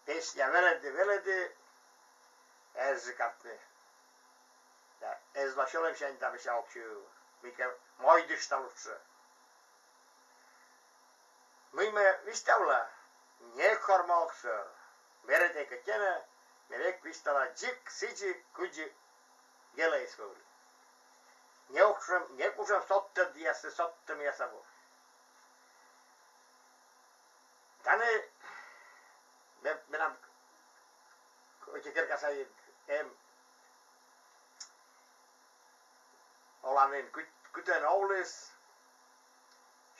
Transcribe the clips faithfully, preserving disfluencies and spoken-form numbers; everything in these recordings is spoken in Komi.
Песня велӧді, велӧді, эз жӧ картны. Да эз ло сьӧлӧмсянь да, мися, ог чув, мыйкӧ мойдышта лучше. Мый ме висьтавла, некор ме ог сӧр. Бере тай кӧть на, ме век висьтала дзик сідзи, кыдзи велӧдіс вӧвлі. Некутшӧм, некутшӧм содтӧдъяс, содтӧмъяс абу. Тані ме-, менам ӧти керка сайын эм оланін, кыт-, кытӧн оліс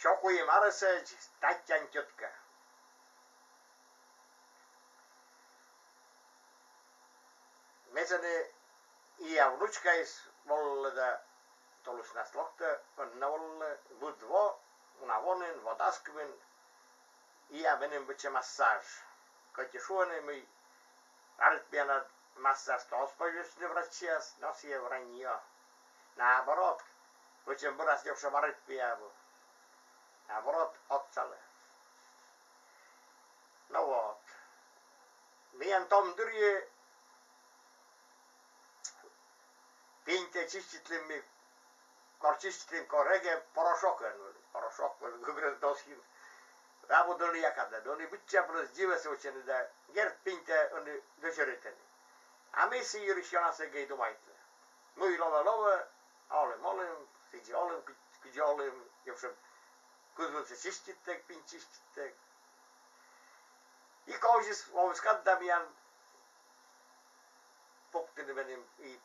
сё куим арӧсӧдз Татьян тьӧтка. Ме сэні, ия внучкаыс волӧ да, толысьнас локтӧ, ӧні на волӧ, быд во, уна во нин, во дас кымын, ия меным вӧчӧ массаж. Кӧть и шуӧны, мый аритмиянад массаж то оз позь вӧчны врачьяс, но сійӧ враньё. Наоборот, вӧчӧм бӧрас некутшӧм аритмия абу. Наоборот, отсалӧ. Но вот. Миян том дырйи пиньтӧ чиститлім ми, кор чиститлім, кор эг, порошокӧн вӧлі, порошок вӧлі гӧгрӧс дозин. Абу донъя кадӧ, донъя быдсяма пӧлӧс дзивӧс вӧчӧны да, дерт, пиньтӧ ӧні дӧзьӧритӧны. А ми сы йылысь ёнасӧ эг и думайтлы. Мый лоӧ, лоӧ, олім, олім, сідзи олім, кы-, кыдзи олім, некутшӧм кызвынсӧ чиститӧг, пинь чиститӧг. И ковмис, ковмис кад да миян пуктыны меным и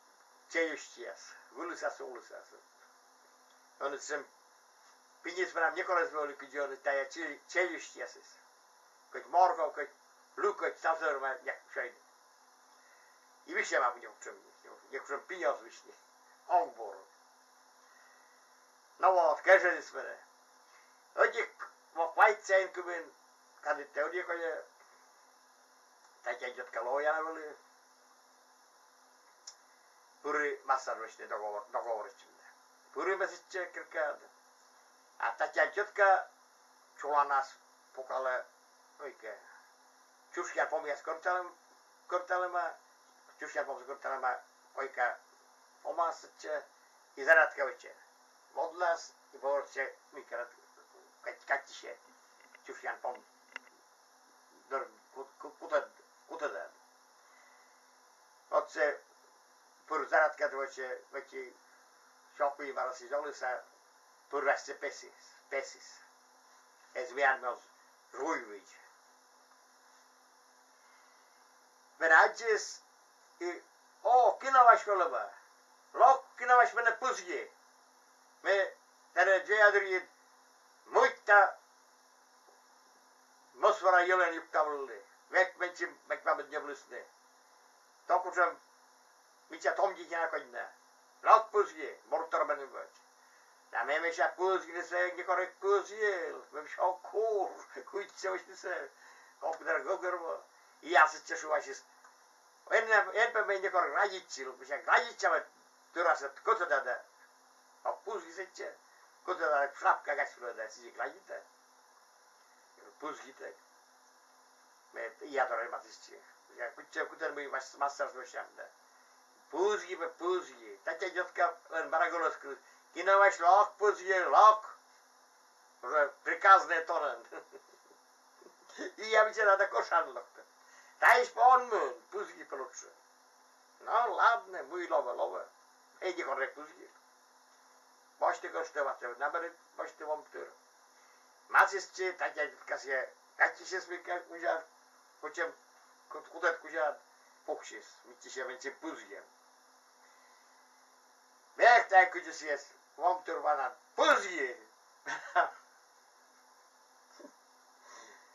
челюстьяс, вылысас, улысас. Ӧні сэтшӧм пиньыс менам некор эз вӧвлы, кыдзи ӧні тайӧ че-, челюстьясыс. Кӧть морков, кӧть лы, кӧть сасӧр ме ог сёйны. И висьӧма абу некутшӧм, некутшӧм пинь оз висьны. Ог бур. Но вот, кежлӧ сійӧс менӧ. Ӧтик во квайт сайын кымын, кадыс тэ ӧдйӧ кодь, Татьян тьӧтка лоя на вӧлі, пыри массаж вӧчны, договор, договоритчим да. Пыри ме сэтчӧ керкаад. А Татьян тьӧтка чуланас пукалӧ, ой кӧ, чушъян помъяс кӧрталӧм-, кӧрталӧма, чушъян помсӧ кӧрталӧма койка помас сэтчӧ, и зарядка вӧчӧ. Водлас, и пӧрччӧ, мыйкӧ кат-, катчысьӧ чушъян пом дор ку-, ку-, кутӧд-, кутӧдад. Отсӧ пыр зарядкаӧд вӧчӧ, вӧчӧ, сё куим арӧсысь оліс, а пыр асьсӧ песис, песис. Эз миянӧс жуйвидз. Менӧ аддзис и: «О, кинавась вӧлӧма! Лок кинавась менӧ пызйы! Ме тэнӧ дзеяд дырйи мыйта мӧсвӧра йӧлӧн юктавлі. Век менсьым, век мамыд ньӧблісны. То кутшӧм мича том дитина кодь на. Лок пызйы, муртор меным вӧч». Да ме, мися, пызйинысӧ эг некор эг пызйыв, ме, мися, ог куж, кыдзи вӧчнысӧ, ог дыр гӧгӧрво. И асьсӧ шуасис: «Эн, эн пӧ менӧ некор гладитчыв, мися, гладитчӧма, тырасӧ кӧтӧда да». Ог пызйы сэтчӧ, кӧтӧда, шапка кадз вылӧ да, сідзи гладита. Пызйитӧг. Ме ия дорӧ матыстчи. Я кутшӧм, кутшӧм мый мас-, массаж вӧчам да. Пызйы пӧ, пызйы. Татьян тьӧтка ӧні бара гӧлӧс кыліс: «Кинавась, лок пызйы, лок!» Уже приказнӧй тонӧн. И ия, мися, надо кӧшан локтӧ. Таысь пӧ он мун, пызйы пӧ лучше. Но ладнӧ, мый лоӧ, лоӧ. Эг некор эг пызйы. Босьті кӧртӧ, ватӧ, набери, босьті вом тыр. Матыстчи, Татьян тьӧтка сійӧ катчысис, мыйкӧ кузя, кутшӧм, кут-, кутӧд кузя пуксис, мыччысьӧ менсьым пызйӧн. Ме тай кыдзи сійӧс вом тыр ванад: «Пызйы!»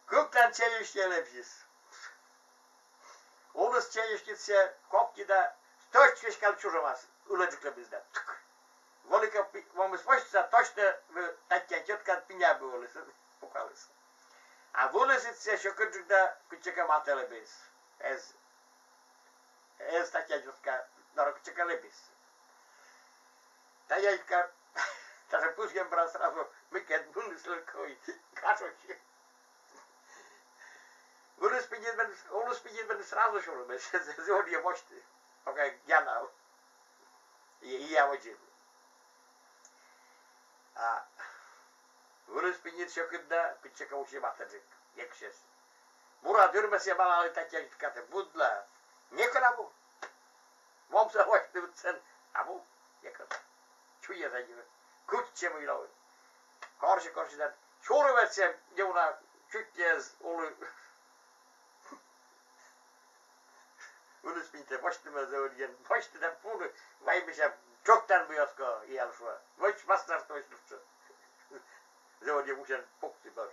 Кык на челюстьыс лэбзис. Улыс челюстьыс сійӧ кокни да, точь веськал чужӧмас ылӧджык лэбзис да. Тк. Вӧлі кӧ пи-, вомыс восьтыса, точно бы Татьян тьӧткаыд пиня бы вӧлі, пукаліс. А вылысыс сійӧ сьӧкыдджык да кытчӧкӧ матӧ лэбзис. Эз, эз Татьян тьӧтка дорӧ кытчӧкӧ лэбзис. Татьян тьӧтка даже пызйӧм бара сразу мыйкӧ муніс лӧкӧ, кашӧ. Вылыс пиньыд вӧлі, вылыс пиньыд вӧлі сразу сюрӧмыс, зэв ӧдйӧ босьті, пока я на. И, и я водзын. А вылыс пиньыд сьӧкыд да, пичи кӧ усьӧ матӧджык, эксьӧ. Бура дырмӧ сійӧ, малалӧ Татьяна тьӧткатӧ, быдлаӧ. Некод абу. Вомсӧ восьтыны сэн абу некод. Чуйӧ да, кытчӧ мый лои. Корси, корси да, сюрӧмӧн сійӧ неуна чуть не эз улы. Вылыс пиньыд босьтӧма зэв ӧдйӧ, босьтӧ да пуны, вай, мися, чоктан буяскӧ, и ял шуӧ. Вӧч, мастер, вӧч лучше. Зэв ӧдйӧ усьӧн пуксьы бӧр.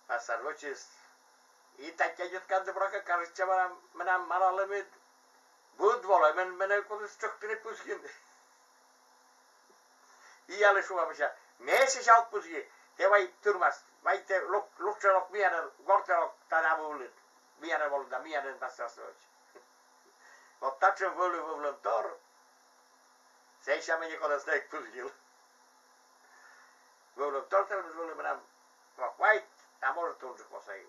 А сійӧ вӧчис. И Татьяна тьӧткаыдлы, буракӧ, кажитчӧ, мынам, мынам малалӧмыд быд волӧмӧн менӧ кутіс чӧктыны пызьыны. И ялыс шуӧ, мися, ме сэсся ог пызьы, тэ вай тырмас, вай тэ лу-, лучше лок миянӧ, гортӧ лок, тан абу вылыд. Миянӧ волы да, миянӧ вӧчӧй. Вот татшӧм вӧлі вӧвлӧмтор, сэсся ме некодӧс эг пызьы. Вӧвлӧмтор татшӧм вӧлі менам, ог вайт, а может, унджык во сійӧ.